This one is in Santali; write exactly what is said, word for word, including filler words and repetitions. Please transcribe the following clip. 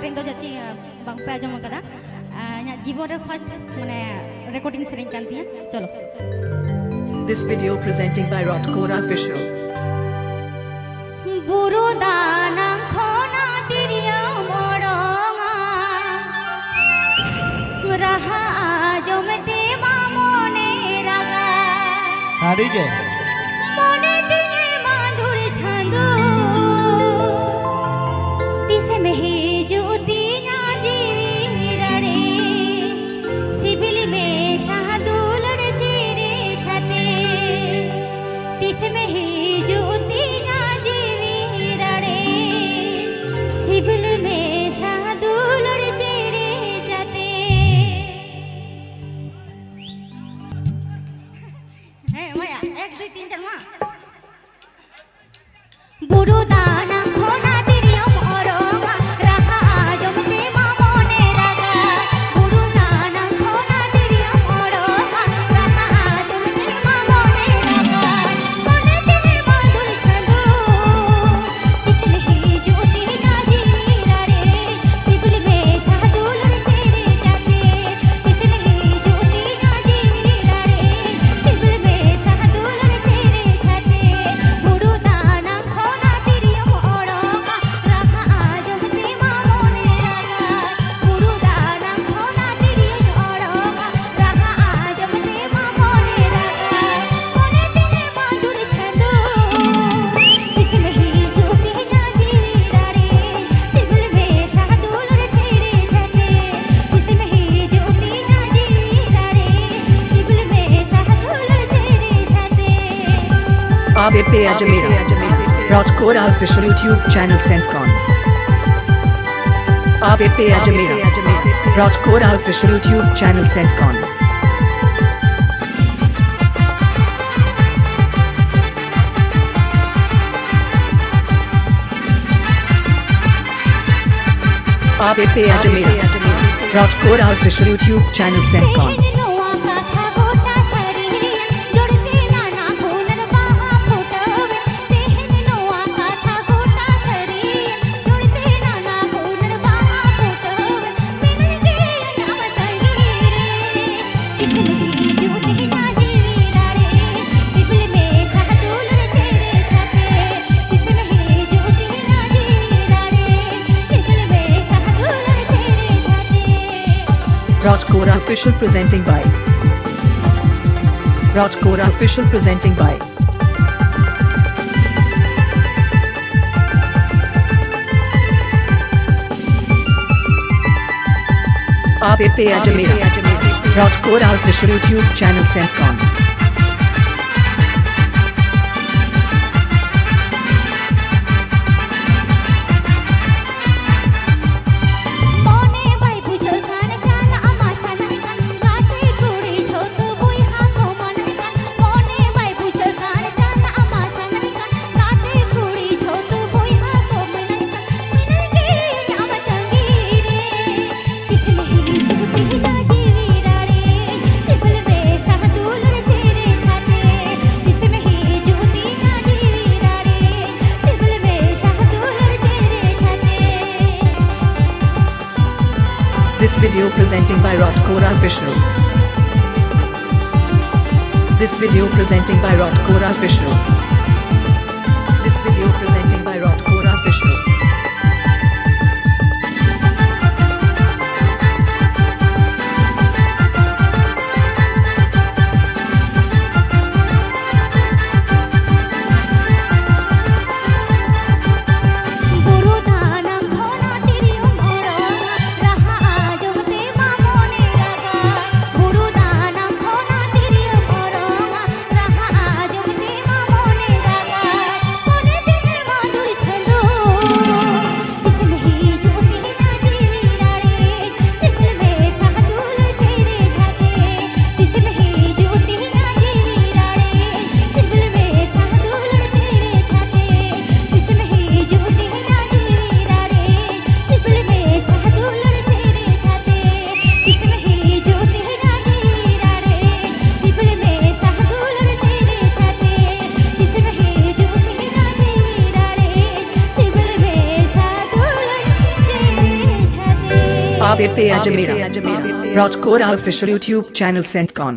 ᱥᱮᱨᱮᱧ ᱫᱚ ᱡᱟᱹᱥᱛᱤ, ᱟᱸ, ᱵᱟᱝᱯᱮ ᱟᱸᱡᱚᱢ ᱟᱠᱟᱫᱟ᱾ ᱟᱸ, ᱤᱧᱟᱹᱜ ᱡᱤᱵᱚᱱ ᱨᱮ first, ᱢᱟᱱᱮ, recording ᱥᱮᱨᱮᱧ ᱠᱟᱱ ᱛᱤᱧᱟᱹ᱾ ᱪᱚᱞᱚ᱾ This video presenting by Rotcore Official. ᱵᱩᱨᱩ ᱫᱟᱱᱟᱝ ᱠᱷᱚᱱᱟᱜ ᱛᱤᱨᱭᱳᱢ ᱚᱲᱚᱝᱟ, ᱨᱟᱦᱟ ᱟᱸᱡᱚᱢ ᱛᱮ ᱢᱟ ᱢᱚᱱᱮ ᱨᱟᱜᱟ᱾ ᱥᱟᱹᱨᱤ ᱜᱮ᱾ ᱢᱚᱱᱮ ᱛᱤᱧᱮ ᱢᱟᱹᱫᱩᱲ ᱪᱷᱟᱸᱫᱩ, ᱛᱤᱥᱮᱢ ᱦᱤᱡᱩᱜ ᱛᱤᱧᱟ ᱡᱤᱣᱤ ᱨᱟᱲᱮ, ᱥᱤᱵᱤᱞ ᱢᱮᱥᱟ ᱫᱩᱞᱟᱹᱲ ᱪᱤᱨᱤ ᱥᱟᱛᱮ᱾ ᱛᱤᱥᱮᱢ ᱦᱤᱡᱩᱜ ᱛᱤᱧᱟ ᱡᱤᱣᱤ ᱨᱟᱲᱮ, ᱥᱤᱵᱤᱞ ᱢᱮᱥᱟ ᱫᱩᱞᱟᱹᱲ ᱪᱤᱨᱤ ᱥᱟᱛᱮ᱾ ᱦᱮᱸ, ᱢᱟᱭᱟ, ᱮᱠ, ᱫᱩᱭ, ᱛᱤᱱ, ᱪᱟᱨ, ᱢᱟ᱾ ᱵᱩᱨᱩ ᱫᱟᱱᱟᱝ ᱠᱷᱚᱱᱟᱜ ᱛᱤᱨᱭᱳᱢ ᱚᱨᱚᱝᱟ, ᱨᱟᱦᱟ ᱟᱸᱡᱚᱢ ᱛᱮ ᱢᱟ ᱢᱚᱱᱮ ᱨᱟᱜᱟ᱾ ᱵᱩᱨᱩ ᱫᱟᱱᱟᱝ ᱠᱷᱚᱱᱟᱜ ᱛᱤᱨᱭᱳᱢ ᱚᱨᱚᱝᱟ, ᱨᱟᱦᱟ ᱟᱸᱡᱚᱢ ᱛᱮ ᱢᱟ ᱢᱚᱱᱮ ᱨᱟᱜᱟ᱾ ᱢᱚᱱᱮ ᱛᱤᱧᱮ ᱢᱟᱹᱫᱩᱲ ᱪᱷᱟᱸᱫᱩ, ᱛᱤᱥᱮᱢ ᱦᱤᱡᱩᱜ ᱛᱤᱧᱟ ᱡᱤᱣᱤ ᱨᱟᱲᱮ, ᱥᱤᱵᱤᱞ ᱢᱮᱥᱟ ᱫᱩᱞᱟᱹᱲ ᱪᱤᱨᱤ ᱥᱟᱛᱮ᱾ ᱛᱤᱥᱮᱢ ᱦᱤᱡᱩᱜ ᱛᱤᱧᱟ ᱡᱤᱣᱤ ᱨᱟᱲᱮ, ᱥᱤᱵᱤᱞ ᱢᱮᱥᱟ ᱫᱩᱞᱟᱹᱲ ᱪᱤᱨᱤ ᱥᱟᱛᱮ᱾ ᱵᱩᱨᱩ ᱫᱟᱱᱟᱝ ᱠᱷᱚᱱᱟᱜ ᱛᱤᱨᱭᱳᱢ ᱚᱲᱚᱝᱟ, ᱨᱟᱦᱟ ᱟᱸᱡᱚᱢ ᱛᱮ ᱢᱟ ᱢᱚᱱᱮ ᱨᱟᱜᱟ᱾ ᱵᱩᱨᱩ ᱫᱟᱱᱟᱝ ᱠᱷᱚᱱᱟᱜ ᱛᱤᱨᱭᱳᱢ ᱚᱲᱚᱝᱟ, ᱨᱟᱦᱟ ᱟᱸᱡᱚᱢ ᱛᱮ ᱢᱟ ᱢᱚᱱᱮ ᱨᱟᱜᱟ᱾ ᱢᱚᱱᱮ ᱛᱤᱧᱮ ᱢᱟᱹᱫᱩᱲ ᱪᱷᱟᱸᱫᱩ, ᱛᱤᱥᱮᱢ ᱦᱤᱡᱩᱜ ᱛᱤᱧᱟ ᱡᱤᱣᱤ ᱨᱟᱲᱮ, ᱥᱤᱵᱤᱞ ᱢᱮᱥᱟ ᱫᱩᱞᱟᱹᱲ ᱪᱤᱨᱤ ᱥᱟᱛᱮ᱾ ᱛᱤᱥᱮᱢ ᱦᱤᱡᱩᱜ ᱛᱤᱧᱟ ᱡᱤᱣᱤ ᱨᱟᱲᱮ, ᱥᱤᱵᱤᱞ ᱢᱮᱥᱟ ᱫᱩᱞᱟᱹᱲ ᱪᱤᱨᱤ ᱥᱟᱛᱮ᱾ ᱟᱯᱮ ᱯᱮ ᱟᱸᱡᱚᱢᱮᱫᱟ Rotcore Official YouTube channel ᱥᱮᱫ ᱠᱷᱚᱱ᱾ ᱟᱯᱮ ᱯᱮ ᱟᱸᱡᱚᱢᱮᱫᱟ Rotcore Official YouTube channel ᱥᱮᱫ ᱠᱷᱚᱱ᱾ ᱟᱯᱮ ᱯᱮ ᱟᱸᱡᱚᱢᱮᱫᱟ Rotcore Official YouTube channel ᱥᱮᱫ ᱠᱷᱚᱱ᱾ ᱛᱮᱦᱮᱧ ᱱᱚᱣᱟ ᱠᱟᱛᱷᱟ ᱜᱚᱴᱟ ᱥᱟᱹᱨᱤ, ᱡᱚᱲᱛᱮ ᱱᱟᱱᱟ ᱦᱩᱱᱟᱹᱨ ᱵᱟᱦᱟ ᱯᱷᱩᱴᱟᱹᱣ᱾ ᱛᱮᱦᱮᱧ ᱱᱚᱣᱟ ᱠᱟᱛᱷᱟ ᱜᱚᱴᱟ ᱥᱟᱹᱨᱤ, ᱡᱚᱲᱛᱮ ᱱᱟᱱᱟ ᱦᱩᱱᱟᱹᱨ ᱵᱟᱦᱟ Official presenting by Rajkora Official presenting by आप पे Ajmera Rajkot official YouTube channel सेंड कॉन। ᱢᱚᱱᱮ ᱵᱟᱭ ᱵᱩᱡᱷᱟᱹᱣ ᱠᱷᱟᱱ ᱪᱟᱞᱟᱜ ᱟᱢᱟ ᱥᱟᱱᱟᱢ ᱠᱷᱟᱱ ᱜᱟᱛᱮ ᱠᱩᱲᱤ ᱡᱷᱚᱛᱚ ᱵᱚᱭᱦᱟ ᱠᱚ ᱢᱟᱱᱟᱣ ᱠᱷᱟᱱ ᱢᱚᱱᱮ ᱵᱟᱭ ᱵᱩᱡᱷᱟᱹᱣ ᱠᱷᱟᱱ ᱪᱟᱞᱟᱜ ᱟᱢᱟ ᱥᱟᱱᱟᱢ ᱠᱷᱟᱱ ᱜᱟᱛᱮ ᱠᱩᱲᱤ ᱡᱷᱚᱛᱚ ᱵᱚᱭᱦᱟ ᱠᱚ ᱢᱟᱱᱟᱣ ᱠᱷᱟᱱ ᱢᱤᱱᱟᱹᱧ ᱜᱮᱭᱟᱹᱧ ᱟᱢ ᱛᱟᱺᱜᱤ ᱨᱮ᱾ ᱛᱤᱥᱮᱢ ᱦᱤᱡᱩᱜ ᱛᱤᱧᱟ ᱡᱤᱣᱤ ᱨᱟᱲᱮᱡ, ᱥᱤᱵᱤᱞ ᱢᱮᱥᱟ ᱫᱩᱞᱟᱹᱲ ᱪᱮᱨᱮᱡ ᱟᱛᱮ᱾ ᱛᱤᱥᱮᱢ ᱦᱤᱡᱩᱜ ᱛᱤᱧᱟ ᱡᱤᱣᱤ ᱨᱟᱲᱮᱡ, ᱥᱤᱵᱤᱞ ᱢᱮᱥᱟ ᱫᱩᱞᱟᱹᱲ ᱪᱮᱨᱮᱡ ᱟᱛᱮ᱾ This video presenting by Rajkora Official. This video presenting by Rajkora Official. This video presenting by Rajkora Official. ᱵᱩᱨᱩ ᱫᱟᱱᱟᱝ ᱠᱷᱚᱱᱟᱜ ᱛᱤᱨᱭᱳᱢ ᱚᱨᱚᱝᱟ, ᱨᱟᱦᱟ ᱟᱸᱡᱚᱢ ᱛᱮᱢᱟ ᱢᱚᱱᱮ ᱨᱟᱜᱟᱭ᱾ ᱵᱩᱨᱩ ᱫᱟᱱᱟᱝ ᱠᱷᱚᱱᱟᱜ ᱛᱤᱨᱭᱳᱢ ᱚᱨᱚᱝᱟ, ᱨᱟᱦᱟ ᱟᱸᱡᱚᱢ ᱛᱮᱢᱟ ᱢᱚᱱᱮ ᱨᱟᱜᱟᱭ᱾ ᱢᱚᱱᱮ ᱛᱤᱧ ᱢᱟ ᱫᱩᱞ ᱪᱷᱟᱸᱫᱚ᱾ ᱛᱤᱥᱮᱢ ᱦᱤᱡᱩᱜ ᱛᱤᱧᱟ ᱡᱤᱣᱤ ᱨᱟᱲᱮᱡ, ᱥᱤᱵᱤᱞ ᱢᱮᱥᱟ ᱫᱩᱞᱟᱹᱲ ᱪᱮᱨᱮᱡ ᱟᱛᱮ᱾ ᱛᱤᱥᱮᱢ ᱦᱤᱡᱩᱜ ᱛᱤᱧᱟ ᱡᱤᱣᱤ ᱨᱟᱲᱮᱡ, ᱥᱤᱵᱤᱞ ᱢᱮᱥᱟ ᱫᱩᱞᱟᱹᱲ ᱪᱮᱨᱮᱡ ᱟᱛᱮ᱾ ᱛᱤᱥᱮᱢ ᱦᱤᱡᱩᱜ ᱛᱤᱧᱟ ᱡᱤᱣᱤ ᱨᱟᱲᱮᱡ, ᱥᱤᱵᱤᱞ ᱢᱮᱥᱟ ᱫᱩᱞᱟᱹᱲ ᱪᱮᱨᱮᱡ ᱟᱛᱮ᱾ ᱛᱤᱥᱮᱢ ᱦᱤᱡᱩᱜ ᱛᱤᱧᱟ ᱡᱤᱣᱤ ᱨᱟᱲᱮᱡ, ᱥᱤᱵᱤᱞ ᱢᱮᱥᱟ ᱫᱩᱞᱟᱹᱲ ᱪᱮᱨᱮᱡ ᱟᱛᱮ᱾ ᱛᱤᱥᱮᱢ ᱦᱤᱡᱩᱜ ᱛᱤᱧᱟ ᱡᱤᱣᱤ ᱨᱟᱲᱮᱡ, ᱥᱤᱵᱤᱞ ᱢᱮᱥᱟ ᱫᱩᱞᱟᱹᱲ ᱪᱮᱨᱮᱡ ᱟᱛᱮ᱾ आप पे Ajmera Rajkot official YouTube channel सेंड कॉन।